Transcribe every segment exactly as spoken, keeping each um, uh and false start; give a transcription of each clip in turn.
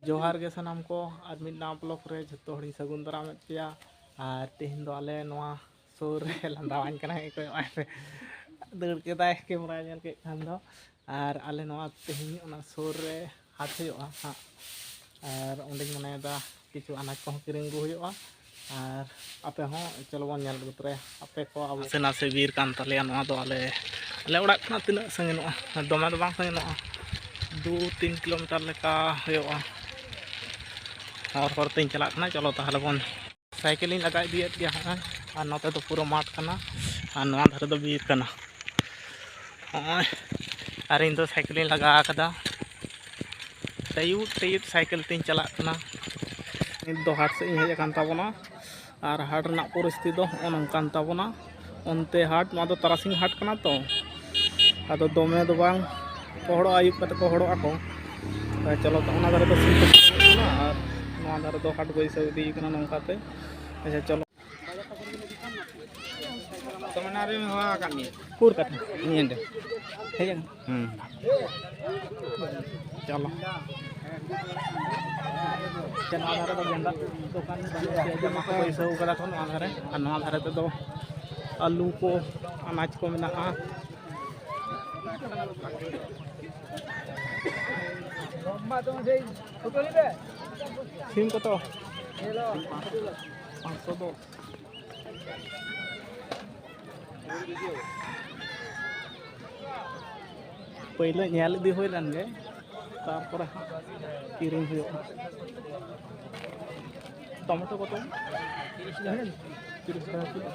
ᱡᱚᱦᱟᱨ ᱜᱮ ᱥᱟᱱᱟᱢ ᱠᱚ, ᱟᱨ ᱢᱤᱫ ᱱᱟᱣᱟ ᱵᱞᱚᱜ ᱨᱮ ᱡᱷᱚᱛᱚ ᱦᱚᱲᱤᱧ ᱥᱟᱹᱜᱩᱱ ᱫᱟᱨᱟᱢᱮᱫ ᱯᱮᱭᱟ᱾ ᱟᱨ ᱛᱮᱦᱮᱧ ᱫᱚ ᱟᱞᱮ ᱱᱚᱣᱟ ᱥᱩᱨ ᱨᱮ ᱞᱟᱸᱫᱟᱣᱟᱹᱧ ᱠᱟᱱᱟ, ᱠᱚᱭᱚᱜ ᱟᱭ ᱯᱮ, ᱫᱟᱹᱲ ᱠᱮᱫᱟᱭ, ᱠᱮᱢᱨᱟᱭ ᱧᱮᱞ ᱠᱮᱫ ᱠᱷᱟᱱ ᱫᱚ᱾ ᱟᱨ ᱟᱞᱮ ᱱᱚᱣᱟ ᱛᱮᱦᱮᱧ ᱚᱱᱟ ᱥᱩᱨ ᱨᱮ ᱦᱟᱴ ᱦᱩᱭᱩᱜᱼᱟ ᱦᱟᱸᱜ, ᱟᱨ ᱚᱸᱰᱮᱧ ᱢᱚᱱᱮᱭᱮᱫᱟ ᱠᱤᱪᱷᱩ ᱟᱱᱟᱡᱽ ᱠᱚᱦᱚᱸ ᱠᱤᱨᱤᱧ ᱟᱹᱜᱩ ᱦᱩᱭᱩᱜᱼᱟ᱾ ᱟᱨ ᱟᱯᱮ ᱦᱚᱸ ᱪᱚᱞᱚ ᱵᱚᱱ ᱧᱮᱞ ᱟᱹᱜᱩ ᱛᱚᱨᱟᱭᱟ, ᱟᱯᱮ ᱠᱚ ᱟᱵᱚ ᱱᱟᱥᱮ ᱱᱟᱥᱮ ᱵᱤᱨ ᱠᱟᱱ ᱛᱟᱞᱮᱭᱟ ᱱᱚᱣᱟ ᱫᱚ᱾ ᱟᱞᱮ, ᱟᱞᱮ ᱚᱲᱟᱜ ᱠᱷᱚᱱᱟᱜ ᱛᱤᱱᱟᱹᱜ ᱥᱟᱺᱜᱤᱧᱚᱜᱼᱟ? ᱫᱚᱢᱮ ᱫᱚ ᱵᱟᱝ ᱥᱟᱺᱜᱤᱧᱚᱜᱼᱟ, ᱫᱩ ᱛᱤᱱ ᱠᱤᱞᱳᱢᱤᱴᱟᱨ ᱞᱮᱠᱟ ᱦᱩᱭᱩᱜᱼᱟ᱾ ᱦᱚᱨ ᱦᱚᱨ ᱛᱮᱧ ᱪᱟᱞᱟᱜ ᱠᱟᱱᱟ, ᱪᱚᱞᱚ ᱛᱟᱦᱚᱞᱮ ᱵᱚᱱ᱾ ᱥᱟᱭᱠᱮᱞᱤᱧ ᱞᱟᱜᱟ ᱤᱫᱤᱭᱮᱫ ᱜᱮᱭᱟ ᱦᱚᱸᱜᱼᱚᱭ, ᱟᱨ ᱱᱚᱛᱮ ᱫᱚ ᱯᱩᱨᱟᱹ ᱢᱟᱴᱷ ᱠᱟᱱᱟ, ᱟᱨ ᱱᱚᱣᱟ ᱫᱷᱟᱨᱮ ᱫᱚ ᱵᱤᱨ ᱠᱟᱱᱟ᱾ ᱦᱚᱸᱜᱼᱚᱭ, ᱟᱨ ᱤᱧ ᱫᱚ ᱥᱟᱭᱠᱮᱞᱤᱧ ᱞᱟᱜᱟ ᱟᱠᱟᱫᱟ, ᱴᱟᱭᱩᱴ ᱴᱟᱭᱩᱴ ᱥᱟᱭᱠᱮᱞ ᱛᱤᱧ ᱪᱟᱞᱟᱜ ᱠᱟᱱᱟ᱾ ᱱᱤᱛ ᱫᱚ ᱦᱟᱴ ᱥᱮᱫ ᱤᱧ ᱦᱮᱡ ᱟᱠᱟᱱ ᱛᱟᱵᱚᱱᱟ, ᱟᱨ ᱦᱟᱴ ᱨᱮᱱᱟᱜ ᱯᱚᱨᱤᱥᱛᱷᱤᱛᱤ ᱫᱚ ᱦᱚᱸᱜᱼᱚ ᱱᱚᱝᱠᱟᱱ ᱛᱟᱵᱚᱱᱟ᱾ ᱚᱱᱛᱮ ᱦᱟᱴ, ᱱᱚᱣᱟ ᱫᱚ ᱛᱟᱨᱟᱥᱤᱧ ᱦᱟᱴ ᱠᱟᱱᱟ ᱛᱚ, ᱟᱫᱚ ᱫᱚᱢᱮ ᱫᱚ ᱵᱟᱝ ᱠᱚ ᱦᱚᱲᱚᱜᱼᱟ, ᱟᱹᱭᱩᱵ ᱠᱟᱛᱮ ᱠᱚ ᱦᱚᱲᱚᱜ ᱟᱠᱚ᱾ ᱟᱨ ᱪᱚᱞᱚ ᱛᱚ, ᱚᱱᱟ ᱫᱷᱟᱨᱮ ᱫᱚ ᱥᱤᱢ ᱠᱚ ᱠᱟᱱᱟ, ᱟᱨ ᱱᱚᱣᱟ ᱫᱷᱟᱨᱮ ᱫᱚ ᱦᱟᱴ ᱵᱟᱹᱭᱥᱟᱹᱣ ᱤᱫᱤ ᱠᱟᱱᱟ ᱱᱚᱝᱠᱟᱛᱮ᱾ ᱟᱪᱪᱷᱟ, ᱪᱚᱞᱚ᱾ ᱛᱚ ᱢᱟᱱᱮ ᱟᱨᱮ ᱦᱚᱦᱚ ᱟᱠᱟᱫ ᱢᱮᱭᱟ᱾ ᱩᱠᱩᱨ ᱠᱟᱛᱷᱟ? ᱱᱤᱭᱟᱹ ᱰᱮ᱾ ᱦᱮᱡ ᱮᱱᱟ? ᱦᱩᱸ᱾ ᱪᱚᱞᱚ᱾ ᱪᱮ, ᱱᱚᱣᱟ ᱫᱷᱟᱨᱮ ᱫᱚ ᱜᱮᱸᱫᱟᱜ ᱫᱚᱠᱟᱱ ᱵᱟᱹᱱᱩᱜ ᱜᱮᱭᱟ, ᱡᱮᱢᱚᱱ ᱠᱚ ᱵᱟᱹᱭᱥᱟᱹᱣ ᱠᱟᱫᱟ ᱠᱚ ᱱᱚᱣᱟ ᱫᱷᱟᱨᱮ, ᱟᱨ ᱱᱚᱣᱟ ᱫᱷᱟᱨᱮ ᱛᱮᱫᱚ ᱟᱹᱞᱩ ᱠᱚ, ᱟᱱᱟᱡᱽ ᱠᱚ ᱢᱮᱱᱟᱜᱼᱟ᱾ ᱥᱤᱢ ᱠᱚᱛᱚ? ᱯᱟᱸᱪᱥᱚ ᱫᱚ᱾ ᱯᱟᱹᱭᱞᱟᱹ ᱧᱮᱞ ᱤᱫᱤ ᱦᱩᱭ ᱞᱮᱱ ᱜᱮ, ᱛᱟᱨᱯᱚᱨᱮ ᱦᱟᱸᱜ ᱠᱤᱨᱤᱧ ᱦᱩᱭᱩᱜᱼᱟ᱾ ᱴᱚᱢᱮᱴᱳ ᱠᱚᱛᱚ? ᱛᱤᱨᱤᱥ ᱴᱟᱠᱟ ᱠᱤᱞᱳ᱾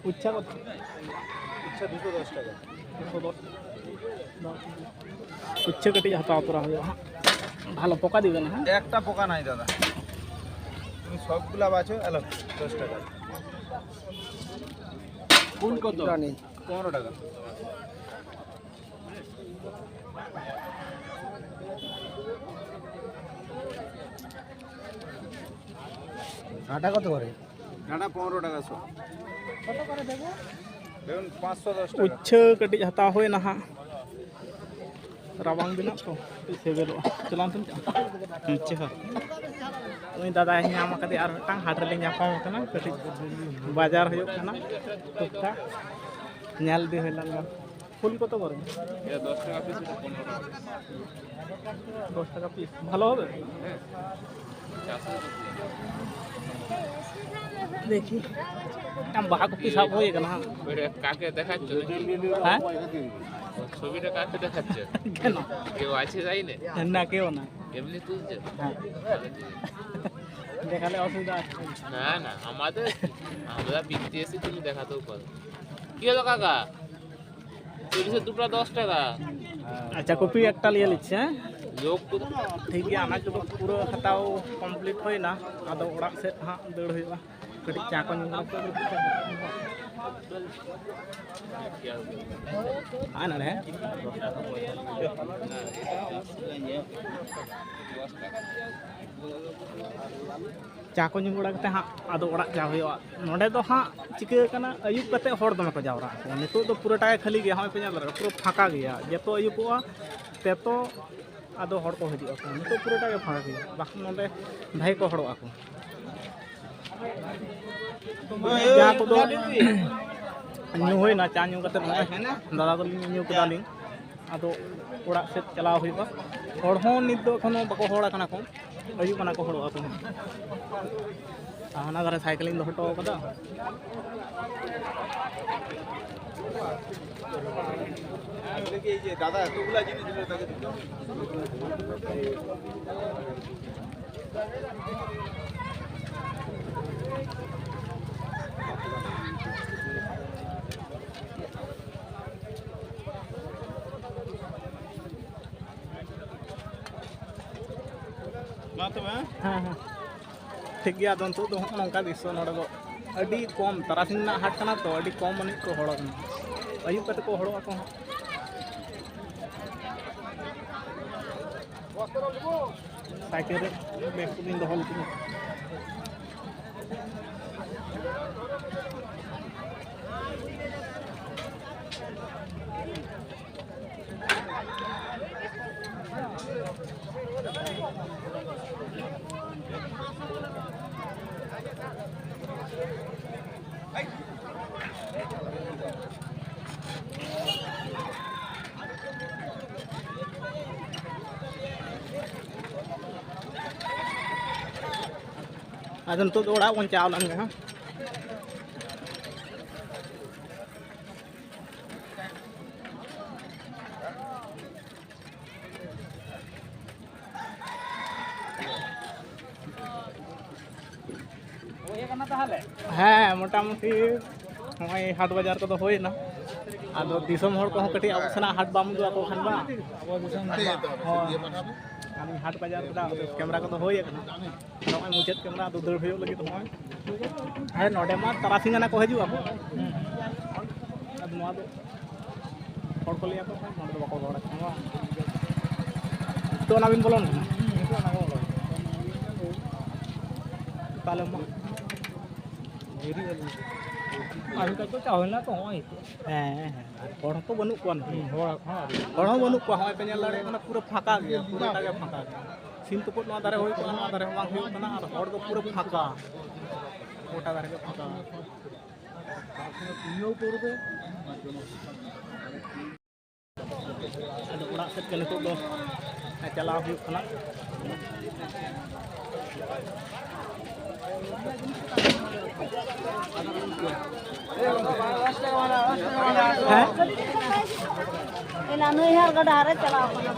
ᱩᱪᱪᱷᱟ ᱠᱚᱛᱚ? ᱩᱪᱪᱷᱟ ᱫᱩᱥᱚ ᱫᱚᱥ ᱴᱟᱠᱟ᱾ ᱫᱩᱥᱚ ᱫᱚᱥ᱾ ᱩᱪᱪᱷᱟ ᱠᱟᱹᱴᱤᱡ ᱦᱟᱛᱟᱣ ᱛᱚᱨᱟ ᱦᱩᱭᱩᱜᱼᱟ ᱦᱟᱸᱜ᱾ ভালো পোকা দিবে না, হ্যাঁ? একটা পোকা নাই দাদা, তুমি সবগুলা বাছো। এলো, দশ টাকা। কোন কত? পনেরো টাকা। আটা কত করে? আটা পনেরো টাকা শো। কত করে দেবো? ᱩᱪᱪᱷᱟᱹ ᱠᱟᱹᱴᱤᱡ ᱦᱟᱛᱟᱣ ᱦᱩᱭ ᱱᱟᱦᱟᱜ᱾ ᱨᱟᱵᱟᱝ ᱫᱤᱱᱟᱜ ᱛᱚ ᱠᱟᱹᱴᱤᱡ ᱥᱤᱵᱤᱞᱚᱜᱼᱟ᱾ ᱪᱟᱞᱟᱣ ᱛᱮᱢ ᱪᱟᱞᱟᱜᱼᱟ? ᱩᱪᱪᱷᱟᱹ ᱦᱚᱸ᱾ ᱩᱱᱤ ᱫᱟᱫᱟᱭ ᱧᱟᱢ ᱟᱠᱟᱫᱮᱭᱟ ᱟᱨ ᱢᱤᱫᱴᱟᱝ ᱦᱟᱴ ᱨᱮᱞᱮ ᱧᱟᱯᱟᱢ ᱟᱠᱟᱱᱟ᱾ ᱠᱟᱹᱴᱤᱡ ᱵᱟᱡᱟᱨ ᱦᱩᱭᱩᱜ ᱠᱟᱱᱟ, ᱴᱩᱠ ᱴᱟᱠ ᱧᱮᱞ ᱤᱫᱤ ᱦᱩᱭ ᱞᱮᱱ ᱜᱮ᱾ ᱯᱷᱩᱞ ᱠᱚᱛᱚ ᱵᱚᱨᱚᱝ? ᱮ, ᱫᱚᱥ ᱴᱟᱠᱟ ᱯᱤᱥ ᱨᱮ ᱯᱚᱱᱨᱚ ᱴᱟᱠᱟ᱾ ᱫᱚᱥ ᱴᱟᱠᱟ ᱯᱤᱥ, ᱵᱷᱟᱞᱚ ᱦᱚᱵᱮ? ᱦᱮᱸ᱾ ᱪᱟᱥ ᱨᱮ ᱫᱚ ᱯᱩᱨᱟᱹ᱾ দেখি, একটা বাঘ পিস হাফ হয়ে গেল, হ্যাঁ। ওই রে, কাকে দেখাচ্ছ দেখি? হ্যাঁ? ছবিটা কাকে দেখাচ্ছ? কেন? কেউ আছে তাই না? না, কেউ না। এমনি তুলছো? হ্যাঁ। তাহলে ঠিক আছে। দেখালে অসুবিধা আছে? না, না, আমাদের, আমরা বিক্রি এসে তুমি দেখাতেও পারো। কি হলো কাকা? তিরিশের দুটো দশ টাকা। আচ্ছা, কপি একটা নিয়ে নিচ্ছে, হ্যাঁ? লোক তো ঠিক ᱜᱮᱭᱟ, ᱟᱱᱟᱡ ᱠᱚᱫᱚ ᱯᱩᱨᱟᱹ ᱦᱟᱛᱟᱣ ᱠᱚᱢᱯᱞᱤᱴ ᱦᱩᱭᱱᱟ᱾ ᱟᱫᱚ ᱚᱲᱟᱜ ᱥᱮᱫ ᱦᱟᱸᱜ ᱫᱟᱹᱲ ᱦᱩᱭᱩᱜᱼᱟ᱾ ᱠᱟᱹᱴᱤᱡ ᱪᱟ ᱠᱚ ᱧᱩ ᱵᱟᱲᱟ ᱠᱟᱛᱮ᱾ ᱟᱨ ᱱᱚᱰᱮ ᱪᱟ ᱠᱚ ᱧᱩ ᱵᱟᱲᱟ ᱠᱟᱛᱮ ᱦᱟᱸᱜ ᱟᱫᱚ ᱚᱲᱟᱜ ᱪᱟ ᱦᱩᱭᱩᱜᱼᱟ᱾ ᱱᱚᱰᱮ ᱫᱚ ᱦᱟᱸᱜ ᱪᱤᱠᱟᱹ ᱠᱟᱱᱟ, ᱟᱹᱭᱩᱵ ᱠᱟᱛᱮ ᱦᱚᱲ ᱫᱚᱢᱮ ᱠᱚ ᱡᱟᱣᱨᱟᱜ ᱟᱠᱚ᱾ ᱱᱤᱛᱚᱜ ᱫᱚ ᱯᱩᱨᱟᱹᱴᱟ ᱜᱮ ᱠᱷᱟᱹᱞᱤ ᱜᱮᱭᱟ, ᱦᱚᱸᱜᱼᱚᱭ ᱯᱮ ᱧᱮᱞ ᱫᱟᱲᱮᱭᱟᱜᱼᱟ, ᱯᱩᱨᱟᱹ ᱯᱷᱟᱸᱠᱟ ᱜᱮᱭᱟ᱾ ᱡᱚᱛᱚ ᱟᱹᱭᱩᱵᱚᱜᱼᱟ, ᱛᱮᱛᱚ ᱟᱫᱚ ᱦᱚᱲ ᱠᱚ ᱦᱤᱡᱩᱜ ᱟᱠᱚ᱾ ᱱᱤᱛᱚᱜ ᱯᱩᱨᱟᱹᱴᱟ ᱜᱮ ᱯᱷᱟᱸᱠᱟ ᱜᱮᱭᱟ, ᱵᱟᱠᱷᱟᱱ ᱱᱚᱰᱮ ᱵᱷᱟᱜᱮ ᱠᱚ ᱦᱚᱲᱚᱜ ᱟᱠᱚ᱾ ᱡᱟᱦᱟᱸ ᱠᱚᱫᱚ ᱧᱩ ᱦᱩᱭᱱᱟ, ᱪᱟ ᱧᱩ ᱠᱟᱛᱮ ᱱᱚᱜᱼᱚᱭ ᱫᱟᱫᱟ ᱛᱟᱹᱞᱤᱧ ᱧᱩ ᱠᱮᱫᱟᱞᱤᱧ, ᱟᱫᱚ ᱚᱲᱟᱜ ᱥᱮᱫ ᱪᱟᱞᱟᱣ ᱦᱩᱭᱩᱜᱼᱟ᱾ ᱦᱚᱲ ᱦᱚᱸ ᱱᱤᱛ ᱫᱚ ᱮᱠᱷᱚᱱᱳ ᱵᱟᱠᱚ ᱦᱚᱲ ᱟᱠᱟᱱᱟ ᱠᱚ, ᱦᱤᱡᱩᱜ ᱠᱟᱱᱟ ᱠᱚ ᱦᱚᱲᱚᱜ ᱟᱠᱚ ᱦᱚᱸ᱾ ᱟᱨ ᱦᱟᱱᱟ ᱫᱷᱟᱨᱮ ᱥᱟᱭᱠᱮᱞᱤᱧ ᱫᱚᱦᱚ ᱦᱚᱴᱚ ᱠᱟᱫᱟ᱾ ᱢᱟ ᱛᱚᱵᱮ, ᱦᱮᱸ? ᱦᱮᱸ, ᱦᱮᱸ᱾ ᱴᱷᱤᱠ ᱜᱮᱭᱟ, ᱟᱫᱚ ᱱᱤᱛᱚᱜ ᱫᱚ ᱦᱚᱸᱜᱼᱚ ᱱᱚᱝᱠᱟ ᱫᱨᱤᱥᱥᱚ ᱱᱚᱰᱮ ᱫᱚ᱾ ᱟᱹᱰᱤ ᱠᱚᱢ, ᱛᱟᱨᱟᱥᱤᱧ ᱨᱮᱱᱟᱜ ᱦᱟᱴ ᱠᱟᱱᱟ ᱛᱚ, ᱟᱹᱰᱤ ᱠᱚᱢ ᱟᱹᱱᱤᱡ ᱠᱚ ᱦᱚᱲ ᱠᱟᱱᱟ᱾ ᱟᱹᱭᱩᱵ ᱠᱟᱛᱮ ᱠᱚ ᱦᱚᱲᱚᱜ ᱟᱠᱚ ᱦᱟᱸᱜ᱾ ᱥᱟᱭᱠᱮᱞ ᱨᱮ ᱵᱮᱜᱽ ᱠᱚᱞᱤᱧ ᱫᱚᱦᱚ ᱞᱮᱫᱟ᱾ ᱟᱫᱚ ᱱᱤᱛᱚᱜ ᱫᱚ ᱚᱲᱟᱜ ᱵᱚᱱ ᱪᱟᱞᱟᱣ ᱞᱮᱱ ᱜᱮ ᱦᱟᱸᱜ᱾ ᱦᱮᱸ, ᱢᱚᱴᱟᱢᱩᱴᱤ ᱱᱚᱜᱼᱚᱭ ᱦᱟᱴ ᱵᱟᱡᱟᱨ ᱠᱚᱫᱚ ᱦᱩᱭᱮᱱᱟ᱾ ᱟᱫᱚ ᱫᱤᱥᱚᱢ ᱦᱚᱲ ᱠᱚᱦᱚᱸ ᱠᱟᱹᱴᱤᱡ ᱟᱵᱚ ᱥᱮᱱᱟᱜ ᱦᱟᱴ ᱵᱟᱢ ᱩᱫᱩᱜ ᱟᱠᱚ ᱠᱷᱟᱱ ᱵᱟᱝ᱾ ᱟᱵᱚ ᱫᱤᱥᱚᱢ ᱦᱟᱴ ᱵᱟᱝ᱾ ᱦᱳᱭ᱾ ᱟᱹᱞᱤᱧ ᱦᱟᱴ ᱵᱟᱡᱟᱨ ᱠᱮᱫᱟ, ᱟᱫᱚ ᱠᱮᱢᱨᱟ ᱠᱚᱫᱚ ᱦᱩᱭ ᱟᱠᱟᱱᱟ᱾ ᱱᱚᱜᱼᱚᱭ ᱢᱩᱪᱟᱹᱫ ᱠᱮᱢᱨᱟ ᱟᱫᱚ ᱫᱟᱹᱲ ᱦᱩᱭᱩᱜ ᱞᱟᱹᱜᱤᱫ ᱱᱚᱜᱼᱚᱭ᱾ ᱦᱮᱸ, ᱱᱚᱰᱮ ᱢᱟ ᱛᱟᱨᱟᱥᱤᱧ ᱟᱱᱟ ᱠᱚ ᱦᱤᱡᱩᱜ ᱟᱠᱚ᱾ ᱟᱫᱚ ᱱᱚᱣᱟ ᱫᱚ ᱦᱚᱲ ᱠᱚ ᱞᱟᱹᱭᱟ ᱠᱚ, ᱱᱚᱰᱮ ᱫᱚ ᱵᱟᱠᱚ ᱨᱚᱲ ᱠᱟᱱᱟ ᱵᱟᱝ? ᱛᱚ ᱚᱱᱟ ᱵᱤᱱ ᱵᱚᱞᱚᱱ ᱠᱟᱱᱟ? ᱛᱟᱦᱞᱮ ᱢᱟ᱾ ᱟᱹᱣᱨᱤ ᱠᱟᱡ ᱠᱚ ᱪᱟ ᱦᱩᱭ ᱞᱮᱱᱟ ᱛᱚ, ᱦᱚᱸᱜᱼᱚᱭ ᱱᱤᱛᱚᱜ᱾ ᱦᱮᱸ, ᱦᱮᱸ, ᱟᱨ ᱦᱚᱲ ᱦᱚᱸᱛᱚ ᱵᱟᱹᱱᱩᱜ ᱠᱚᱣᱟ ᱱᱚᱛᱮ᱾ ᱦᱩᱸ, ᱦᱚᱲ ᱦᱚᱸ ᱟᱹᱣᱨᱤ᱾ ᱦᱚᱲ ᱦᱚᱸ ᱵᱟᱹᱱᱩᱜ ᱠᱚᱣᱟ, ᱦᱚᱸᱜᱼᱚᱭ ᱯᱮ ᱧᱮᱞ ᱫᱟᱲᱮᱭᱟᱜ ᱠᱟᱱᱟ, ᱯᱩᱨᱟᱹ ᱯᱷᱟᱸᱠᱟ ᱜᱮᱭᱟ, ᱯᱩᱨᱟᱹᱴᱟ ᱜᱮ ᱯᱷᱟᱸᱠᱟ ᱜᱮᱭᱟ᱾ ᱥᱤᱢ ᱛᱩᱯᱩᱫ ᱱᱚᱣᱟ ᱫᱷᱟᱨᱮ ᱦᱩᱭ ᱠᱚᱜᱼᱟ, ᱱᱚᱣᱟ ᱫᱷᱟᱨᱮ ᱦᱚᱸ ᱵᱟᱝ ᱦᱩᱭᱩᱜ ᱠᱟᱱᱟ, ᱟᱨ ᱦᱚᱲ ᱫᱚ ᱯᱩᱨᱟᱹ ᱯᱷᱟᱸᱠᱟ, ᱜᱚᱴᱟ ᱫᱷᱟᱨᱮ ᱜᱮ ᱯᱷᱟᱸᱠᱟ᱾ ᱟᱫᱚ ᱚᱲᱟᱜ ᱥᱮᱫ ᱜᱮ ᱱᱤᱛᱚᱜ ᱫᱚ ᱪᱟᱞᱟᱣ ᱦᱩᱭᱩᱜ ᱠᱟᱱᱟ᱾ ᱦᱮᱸ? ᱮᱱᱟ ᱱᱟᱹᱭᱦᱟᱹᱨ ᱜᱟᱰᱟ ᱨᱮ ᱪᱟᱞᱟᱣ ᱠᱟᱱᱟ᱾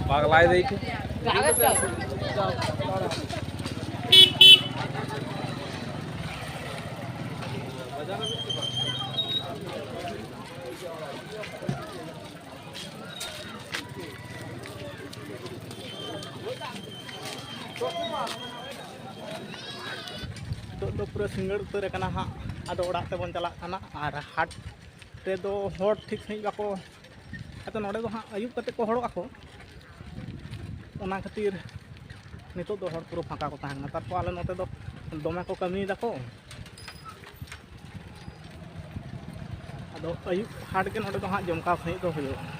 ᱯᱟᱜᱽᱞᱟᱭ ᱫᱟᱹᱭ ᱠᱚ᱾ ᱟᱪᱪᱷᱟ, ᱟᱪᱪᱷᱟ᱾ ᱱᱤᱛᱚᱜ ᱫᱚ ᱯᱩᱨᱟᱹ ᱥᱤᱸᱜᱟᱹᱲ ᱩᱛᱟᱹᱨ ᱟᱠᱟᱱᱟ ᱦᱟᱸᱜ, ᱟᱫᱚ ᱚᱲᱟᱜ ᱛᱮᱵᱚᱱ ᱪᱟᱞᱟᱜ ᱠᱟᱱᱟ᱾ ᱟᱨ ᱦᱟᱴ ᱨᱮᱫᱚ ᱦᱚᱲ ᱴᱷᱤᱠ ᱥᱟᱺᱦᱤᱡ ᱵᱟᱠᱚ, ᱟᱫᱚ ᱱᱚᱰᱮ ᱫᱚ ᱦᱟᱸᱜ ᱟᱹᱭᱩᱵ ᱠᱟᱛᱮ ᱠᱚ ᱦᱚᱲᱚᱜ ᱟᱠᱚ, ᱚᱱᱟ ᱠᱷᱟᱹᱛᱤᱨ ᱱᱤᱛᱚᱜ ᱫᱚ ᱦᱚᱲ ᱯᱩᱨᱟᱹ ᱯᱷᱟᱸᱠᱟ ᱠᱚ ᱛᱟᱦᱮᱸ ᱠᱟᱱᱟ᱾ ᱛᱟᱨᱯᱚᱨ ᱟᱞᱮ ᱱᱚᱛᱮ ᱫᱚ ᱫᱚᱢᱮ ᱠᱚ ᱠᱟᱹᱢᱤᱭᱮᱫᱟ ᱠᱚ, ᱟᱫᱚ ᱟᱹᱭᱩᱵ ᱦᱟᱴ ᱜᱮ ᱱᱚᱰᱮ ᱫᱚ ᱦᱟᱸᱜ ᱡᱚᱢᱠᱟᱣ ᱥᱟᱺᱦᱤᱡ ᱫᱚ ᱦᱩᱭᱩᱜᱼᱟ᱾